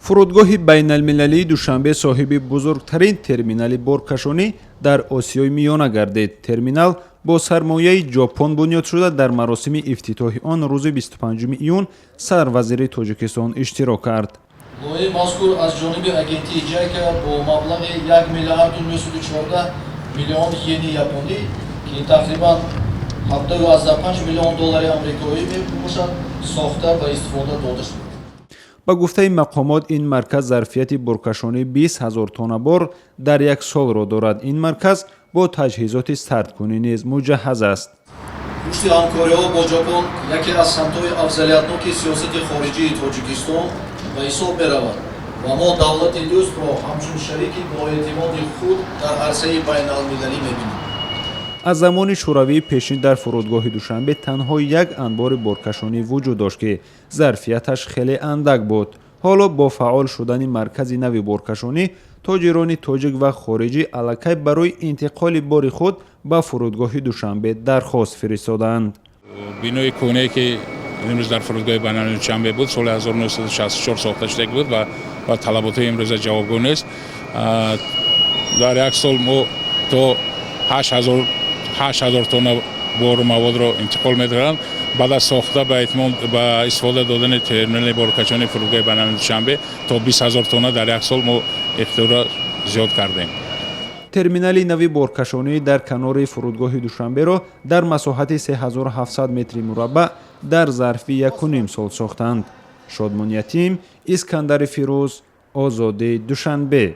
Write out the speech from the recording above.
Фурудгоҳи байналмилалии Душанбе соҳиби бузургтарин терминали боркашонӣ дар Осиёи Миёна гардид. Терминал бо сармояи Ҷопон бунёд шуда, дар маросими ифтитоҳи он рӯзи 25 июн сарвазири Тоҷикистон иштирок кард. Лоиҳаи мазкур аз ҷониби агентии ЖАЙКА бо маблағи 1 миллиарду 914 миллион йени японӣ, ки ин тақрибан 17,5 миллион доллари амрикоӣ мебошад, сохта ва истифода дода шуд. Ба гуфтаи мақомот, ин марказ зарфияти боркашонии 20 ҳазор тонна бор дар як солро дорад. Ин марказ бо таҷҳизоти сардкунӣ низ муҷаҳҳаз аст. Рушди ҳамкориҳо бо Ҷопон яке аз самтҳои афзалиятноки сиёсати хориҷии Тоҷикистон ба ҳисоб меравад ва мо давлати дӯстро ҳамчун шарики боэътимоди худ дар арсаи байналмилалӣ мебинем. Аз замони Шӯравии пешин дар фурудгоҳи Душанбе танҳо як анбори боркашонӣ вуҷуд дошт, ки зарфияташ хеле андак буд. Ҳоло бо фаъол шудани маркази нави боркашонӣ тоҷирони тоҷик ва хориҷӣ аллакай барои интиқоли бори худ ба фурудгоҳи Душанбе дархост фиристодаанд. Бинои кӯҳнае, ки имрӯз дар фурудгоҳи байналмилалии Душанбе буд, соли 1964 сохта шуда буд ва ба талаботи имрӯза ҷавобгӯ нест. Дар як сол мо то 8000 тонна бору маводро интиқол медоданд. Баъд аз сохта ба итмом, ба истифода додани терминали боркашонии фурудгоҳи байналмилалии Душанбе то 20 000 тонна дар як сол мо ихтиёрро зиёд кардем. Терминали нави боркашонӣ дар канори фурудгоҳи Душанберо дар масоҳати 3700 метри мураббаъ дар зарфи якуним сол сохтанд. Шодмон Ятим, Искандари Фирӯз, Озодӣ, Душанбе.